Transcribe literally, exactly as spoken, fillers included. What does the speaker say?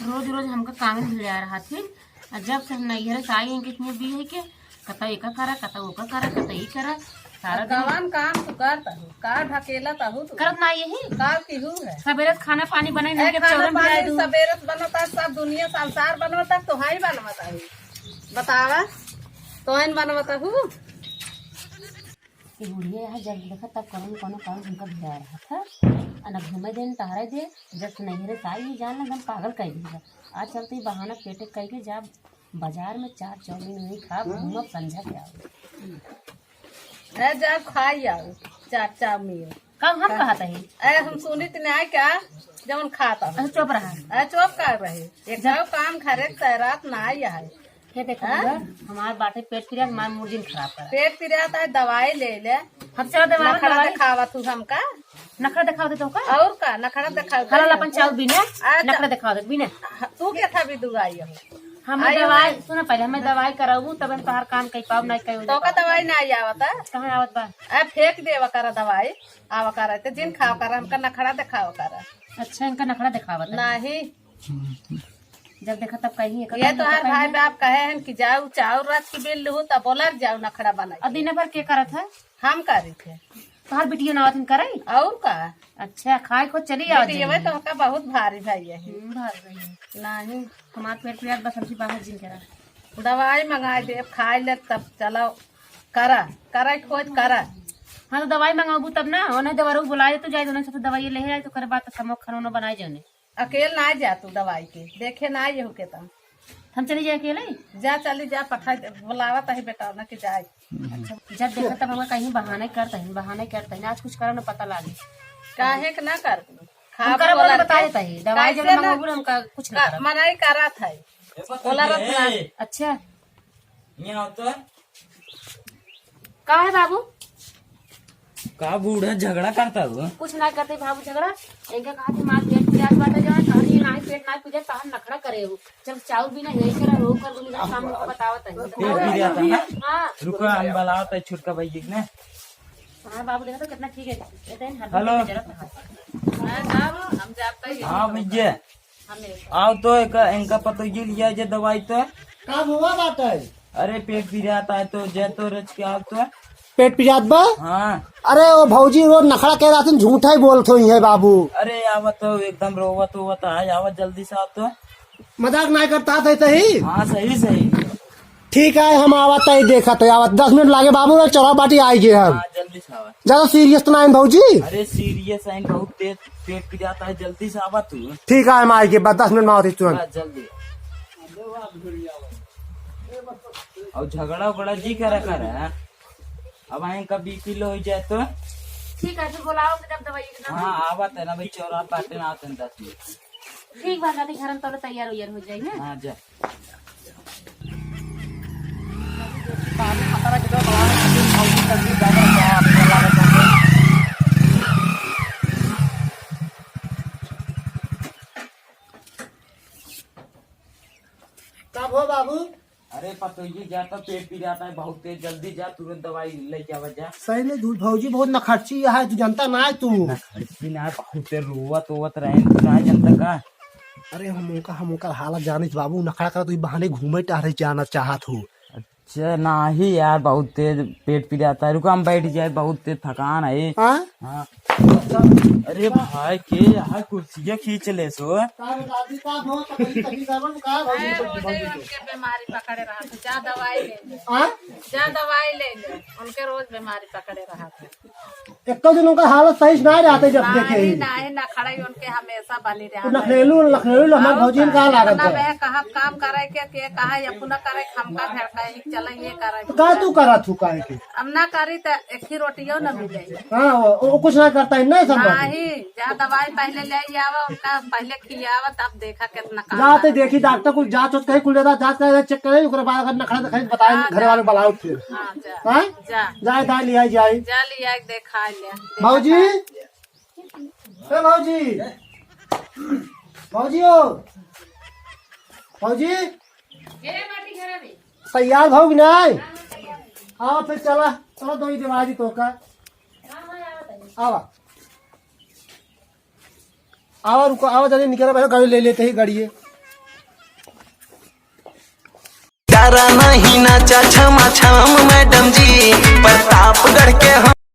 रोज रोज हमका कामे भिड़ा रहत है। और जब से हम नैहरे से आई हैं, कितने भी है के, कतौ एका करा, कतौ ओका करा, कतौ ई करा, सारा अब दिन कवन काम तू करत हू? का ढकेलत हू तू? करत ना यही। का किहू है? सबेरे से खाना पानी बनाई, ए, नहीं के खाना चौरन पानी भिड़ा दू। सबेरे से बनता, सब दुनिया संसार बनता, तो हाई बनवत हू। बतावा, तोहन बनवत हू? ये बुढ़िया यहाँ जब देखा तब कौनो न कौनो काम हमका भिड़ा रहत है। आ न घूमे दे, न टहरे दे, जब से नैहरे से आई, ये जान एकदम पागल कर दी है। आज चलते ही बहाना पेटे कह के जा बाजार में चाट चाउमीन वही खा, घूमब, संझा के आओ। ए, जा खाई आओ चाट चाउमीन। कब हम कहत हई? ए, हम सुनित नहीं क्या, जवन खाता है। अच्छा, चुप रहा। ए, चुप कर रहे। एक जा। काम घरे से रात ना आई है। ये देखो हाँ? बउआ, हमार बाटे पेट पिरात, हमार मूड जिन खराब करा। पेट पिरात है, दवाई ले ले। हम चलो दवाई, नखरा दवाई। दिखावा तू हमका। नखरा दिखावा दे तो का? और का नखरा दिखावा दे? हलाल अपन चाउर बीने, अच्छा। नखरा दिखावा दे, बीने। ह-, तू के था भी दुआई हो? हमें आई दवाई, हमें। सुना पहले, हमें दवाई कराऊ, तब हम तोहार काम कई पाऊ, नहीं कई तो का दवाई ना आवता? कहाँ आवत बा? आ फेंक देवा करा दवाई, आवा करा, ते जिन खावा करा, हमका नखरा दिखावा करा। अच्छा, इनका नखरा दिखावा था। नहीं। जब देखा तब कहीं एकर ये काम तोहार होता भाई है। बाप कहे हैं कि जाऊ चाउर रख के बिल लहू, तब बोला जाऊ नखरा बनाई। और दिन भर के करत है? हम करी थे। तोहार बिटिया ना आथिन करे? और का? अच्छा, खाए को चली आओ बिटिया जल्दी। तो का बहुत भारी भाई है। हम्म, भारी भाई है। नहीं। हमार पेट पिरात बस हमसे बाहर जिन करा। दवाई मंगा दे, खाए ले तब चलो। करा, करा खोज करा। हाँ, तो दवाई मंगाबू तब ना, उन्हें दवारू बुलाए तो जाए, उन्हें सब दवाई ले आए, तो करे बात समोक खाना उन्हें बनाए जाने। अकेल ना जा तू दवाई के, देखे ना ये होके तम। हम चली जाए अकेले? जा, चली जा, पठाई दे, बुलावत है बेटा ना कि जाए। अच्छा, जब देखा तब हमें कहीं बहाने करता है, बहाने करता है, आज कुछ करो ना पता लागे। काहे के ना कर? हम खाब करब बोला ना के बताए तही, दवाई जब कैसे ना मंगाबू ना हमका कुछ ना का-, करब। मनाई करत है। बोला रत ना। ए, अच्छा। यहाँ आओ तो। का है बाबू? का बूढ़ा झगड़ा करता हो? कुछ ना करते बाबू झगड़ा। इनका कहा कि माँ पेट पिरात बाटे, जवन कहनी नाही पेट ना पिरात, तहन नखरा करे हो। जब चाउर भी ना यही करे हो, कर दूंगी, काम को बतावत है। पेट पिरात है ना? हाँ। रुको, हम बुलावत है छोटका भैया के ना। हाँ बाबू, देखो तो कितना ठीक है। ये तो इन हर हेलो। दिन में जरूरत है। हाँ, हम जाते ही। हाँ भैया। आओ तो एक, इनका पतोहिए लिया जे दवाई तो। का हुआ बात है? अरे पेट पिरात है तो जे तो रच के आओ तो। पेट पिरात बा? हाँ। अरे वो भौजी रोज नखरा के रहत हैं, झूठा ही बोलत होई है बाबू। अरे आवत तो एकदम रोवत होवत है, आवत जल्दी से आओ तो। मजाक ना करता था सही? हाँ सही सही। ठीक है, हम आवत है, देखत है, आवत दस मिनट लागे बाबू, चौरा पार्टी आई गए हम। हाँ, जल्दी से आवा। ज्यादा सीरियस तो ना है भौजी? अरे सीरियस है, बहुत तेज पेट पिरात है, जल्दी से आवा तू। ठीक है, हम आई गए, बस दस मिनट में आवत है तुरंत। हाँ, जल्दी। और झगड़ा उगड़ा जी करा कर है। अब आए का बीपी लो हो जाए तो। ठीक है, फिर बुलाओ जब दवाई के नाम। हाँ, आवत है ना भाई, चौरा पार्टी ना आते हैं दस मिनट। ठीक बा, जाते घर में तोले तैयार उयार हो जाई, हैं? हाँ, जा। बाबू खतरा के तो बड़ा है, भौजी कर दी, जाकर बाप रे, लागत है। कब हो बाबू? अरे पतोहिए जा तो पेट पिरात है बहुत तेज, जल्दी जा तुरंत दवाई लेके आवा जा। सही में झूठ भौजी बहुत नखर्ची है, तू जनता ना है तू। नखर्ची ना है, बहुत तेज रोवत ओवत रहे, तू ना जनता का? अरे हम उनका, हम उनका हालत जानित बाबू, नखरा करत, तू बहाने घूमे टहरे जाना चाहत हो। अच्छा नाही यार, बहुत तेज पेट पिरात है, रुको हम बैठ जाए, बहुत तेज थकान है। हाँ? हाँ। अरे भाई के यहाँ कुर्सिया खींच ले सो। का बता दी, का हो, तकलीफ, तकलीफ है, का भौजी, अरे, रोजे उनके बीमारी पकड़े रहा, तो जा दवाई ले ले। हाँ? जा दवाई ले ले, उनके रोज बीमारी पकड़े रहा था। एको दिन उनका हालत सही से ना रहते जब देखे नाही, ही। नाही, नखड़ा ही उनके हमेशा बनी रहा। तो नखरेलू, नखरेलू हमार और भौजी में का लागत ना है? बे, कहा काम करे के, के कहा ये अपना करे, हमका घर का ही चले, ये करे। तो का तू करा थू काहे के? अब ना करी तो एक ही रोटियों न मिले। हाँ, वो, वो कुछ ना करता है, नहीं संभव। नाही, जा दवाई पहले ले आवा, उनका पहले खियावा, तब देखा कितना काम जाते है। देखी डॉक्टर कुल जांच वाच कहीं कुल देता, जांच करे, चेक करे, ओकरे बाद अगर नखरा दिखाई बताए, हाँ, घरे जा। वाले बुलाओ फिर। हाँ, जा। हाँ? जा। जाए, दाई लिया जाए। जा लिया, देखा ले। भौजी, ए भौजी, भौजी हो, भौजी, तैयार भौ कि नहीं? हाँ, फिर चला, चलो दो ही दिवाली तो का। आवा, आवा, रुको, आवा, जल्दी निकल, पहले गाड़ी ले लेते ही, गाड़िए। नहीं नाचा छमा छम, मैं